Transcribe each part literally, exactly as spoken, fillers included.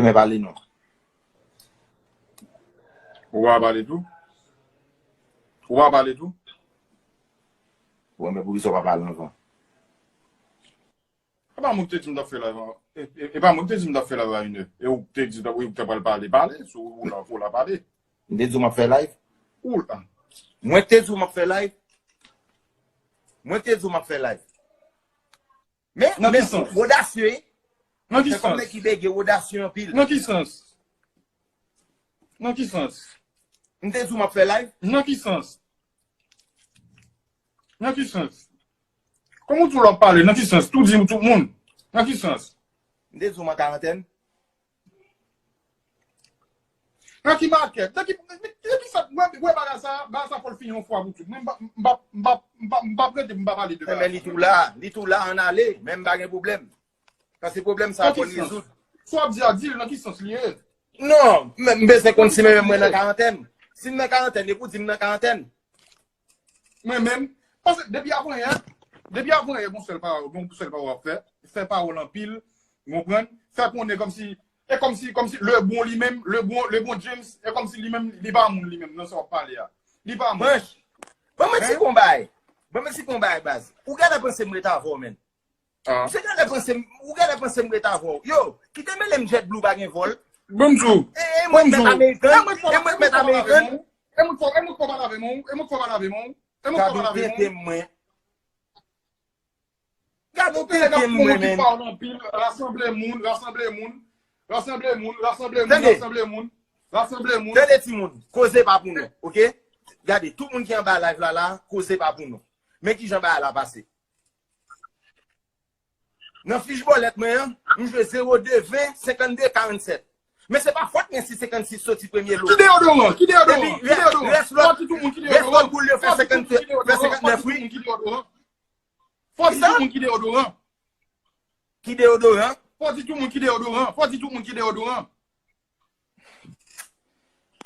Men pale non. Ou pa pale tou? Ou pa pale tou? Bon, men poukisa w pa pale anvan? E pa mwen ki te di m t ap fè live an. E, e, e pa mwen ki te di m t ap fè live a inè. E ou te di, ou te pral pale, pale. Si ou la, ou la pale. M te di w m ap fè live? Ou la. Mwen te di w m ap fè live? Mwen te di w m ap fè live. Men, Nan ki men, sans? Odasye, wi. Nan ki Se kòm sans? Nèg ki bege, odasye anpil. Nan ki sans? Nan ki sans? M te di w m ap fè live? Nan ki sans? Nan ki sans? Kòman w di w ap pale? Nan ki sans? Tou di m tout moun. Nan ki sans? M te di w m an karantèn? Nan ki makèt? Nan ki, nan ki sa? Mwen, mwen bagay sa, bagay sa fò l fini yon fwa pou tout. Mwen, m pa, m pa, m pa, m pa, m pa prete, m pa pale de bagay sa. Men li tou la, li tou la, ann ale, men m pa gen pwoblèm. Paske pwoblèm sa fò l rezoud. Sa w ap di a, di l, nan ki sans li ye? Non, men m bezwen konn si men mwen nan karantèn. Si m nan karantèn, e pou di m nan karantèn. Mwen menm, paske depi avanyè, depi avanyè, gon sèl pawòl, gon sèl pawòl w ap fè, fè pawòl anpil, w konprann, fè konnen kòmsi, e kòmsi, kòmsi Lebron li menm, Lebron, Lebron James, e kòmsi li menm, li pa moun li menm, nan sa w ap pale a. Li pa moun. Branch, ban m eksplike yon bagay. Ban m eksplike yon bagay, baz. Ou genlè panse m ret avè w, menn. Ah. Misye genlè panse m, ou genlè panse m ret avè w. Yo, kite mele m JetBlue pa gen vòl. Bon, m di w. E, e mwen k mèt American, e mwen k mèt American. E mwen k fò, e mwen k fò pale avè mwen, e mwen k fò pale avè mwen, e mwen k fò pale avè mwen. Gade w tenten mwen. Gade w tenten mwen, menn. Rasanble moun, rasanble moun, rasanble moun, rasanble moun, rasanble moun, rasanble moun. Tande timoun, koze pa pou nou, oke? Gade, tout moun ki anba live la la, koze pa pou nou. Men kijan bagay la pase. Nan fich bòlèt mwen an, m jwe zewo de ven, senkannde, karannsèt. Men se pa fòt mwen si senkannsis soti premye lo. Ki deyodoran? Ki deyodoran? Epi rès lòt, rès lòt boul yo fè senkannèf, fè senkannnèf, wi. Fò di tout moun ki deyodoran. Ki deyodoran? Fò di tout moun ki deyodoran. Fò di tout moun ki deyodoran.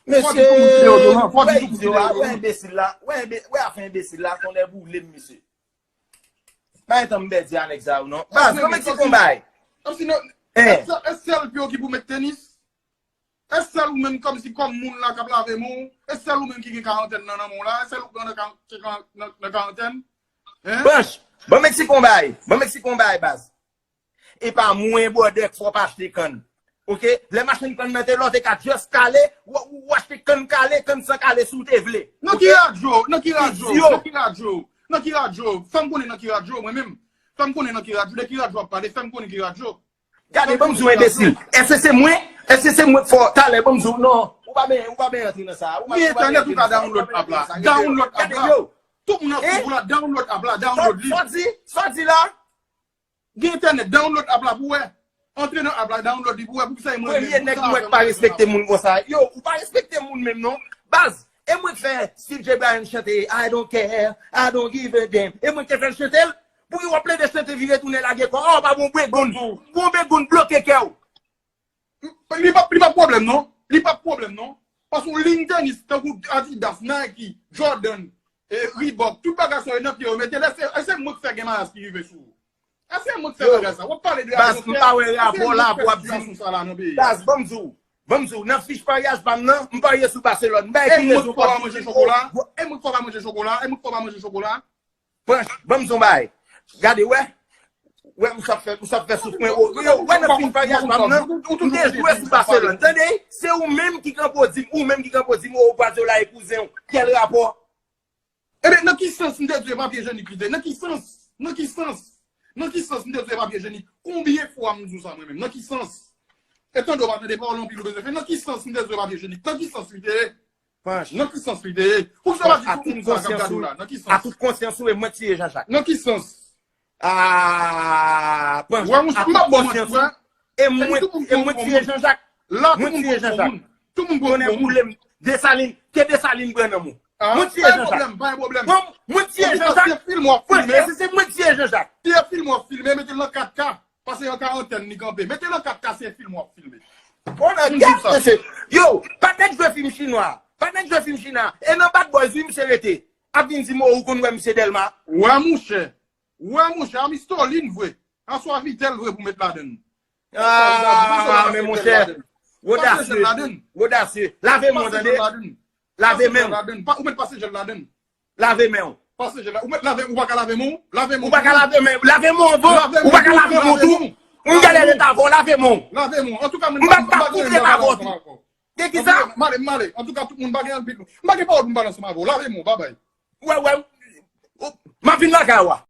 Mesye, wè idiot la, wè enbesil la, wè enbe-, wè afè enbesil la, tonnè boule m, mesye. Pa gen tan m pèdi a nèg sa yo, non. Baz, ban m eksplike yon bagay. Kòmsi non, e sèl pye w ki pou met tenis? E sèl ou menm kòmsi kòm moun la k ap lave men w? E sèl ou menm ki gen karantèn nan nan men w la? E sèl ou k nan, nan, nan karantèn? Hein? Branch, ban m eksplike yon bagay. Ban m eksplike yon bagay, baz. E pa mwen, brother, k fè w pa achte kann. Oke? Lè machann kann nan te la, w te ka just kale, w, w, w achte kann kale, kann san kale si w te vle. Nan ki radyo? Nan ki radyo? Nan ki radyo? Nan ki radyo? Fè m konnen nan ki radyo, mwen menm. Fè m konnen nan ki radyo. De ki radyo w ap pale? Fè m konnen ki radyo. Gade, ban m di w enbesil. Èske se mwen? Èske se mwen k fè w? Talè, ban m di w, non. Ou pa ben, ou pa ben antre nan sa. Ou pa, ou pa ben antre nan sa. Ou pa ben antre nan sa. Rete yo. Gade yo. Tout moun ap fou la, download app la, download li. Sa w di? Sa w di la? Gen entènèt, download app la pou wè. Antre nan app la, download li pou wè poukisa e mwen menm. Premye nèg m wè k pa respekte moun konsa. Yo, ou pa respekte moun menm non. Baz, e mwen k fè Steve J. Bryan chante I don't care, I don't give a damn. E mwen k te fè l chante l. Pouki w ap plede chante vire tounen lage kò? Oh, pa bon begonn. Bon begonn bloke kè w. Li pa, li pa pwoblèm non. Li pa pwoblèm non. Paske yon liy tenis tankou Adidas, Nike, Jordan, e, Reebok, tout bagay sa yo nan pye yo mete l, e se, e se mwen k fè gen maraz ki rive sou ou. E se mwen k fè bagay sa. W ap pale de Baz, m pa wè rapò la pou w ap di m. Baz, ban m di w. Ban m di w, nan fich paryaj pa m nan, m parye sou Barcelone. M bay ki rezon pou w ap di m. E mwen k fè w pa manje chokola? E mwen k fè w pa manje chokola? Branch, ban m di w yon bagay. Gade, wè. Wè, ou sa fè, ou sa fè souf mwen. Yo, wè nan fich paryaj pa m nan, m te jwe sou Barcelone. Tande, se ou menm ki kanpe w di m, ou menm ki kanpe w di m, o, Guardiola e kouzen w. Kèl rapò? Ebyen, nan ki sans m te di w e papye jenik li te? Nan ki sans? Nan ki sans? Nan ki sans m te di w e papye jenik? Konbyen fwa m di w sa mwen menm? Nan ki sans? E tande w pa tande pawòl anpil ou bezwen fè. Nan ki sans m te di w e papye jenik? Nan ki sans li te ye? Nan ki sans li te ye? Poukisa w pa di tout moun sa k ap gade w la? Nan ki sans? A tout konsyans ou, e mwen tiye Jean-Jacques. Nan ki sans? Ah, Panch, a tout konsyans ou, e mwen, e mwen tiye Jean-Jacques. Mwen tiye Jean-Jacques. Tout moun poko moun. Desalin, ke Desalin pran nan men w. Mwen tiye Jean-Jacques. Mwen tiye Jean-Jacques. Mwen, e se, se mwen tiye Jean-Jacques. Se fim w ap filme, mete l nan kat K. Pase an karantèn li kanpe. Mete l an kat K, se fim w ap filme. Bon, nan gèt, mesye. Yo, pa nèg jwe fim chinwa. Pa nèg jwe fim chinwa. E nan Bad Boys, wi, misye rete. Ap vin di m, o, ou konn wè misye Dèlma. Wè, monchè. Wè, monchè. A mistolin vre. Aswa vitèl vre pou met ladann. Ah, men, monchè. Pase jèl ladann. Odasye. Lave men w, Pase jèl tande. ladann. Lave Pase men jèl w. ladann. Pa- Ou mèt pase jèl ladann. Lave men w. Pase jèl la. Ou mèt lave, ou pa ka lave men w. Lave men Ou pa ka lave men w. Lave men w anvan. Ou pa ka lave men w tou. M gade leta avè w, lave men w. Lave men w. Antouka, M pa ta fout leta avè w tou. Gen ki sa? Male, male. Antouka, tout moun pa gen anpil. M pa gen pawòl pou m pale ansanm avè w. Lave men w, babay. Wè, wè. M ap vin lakay ou a.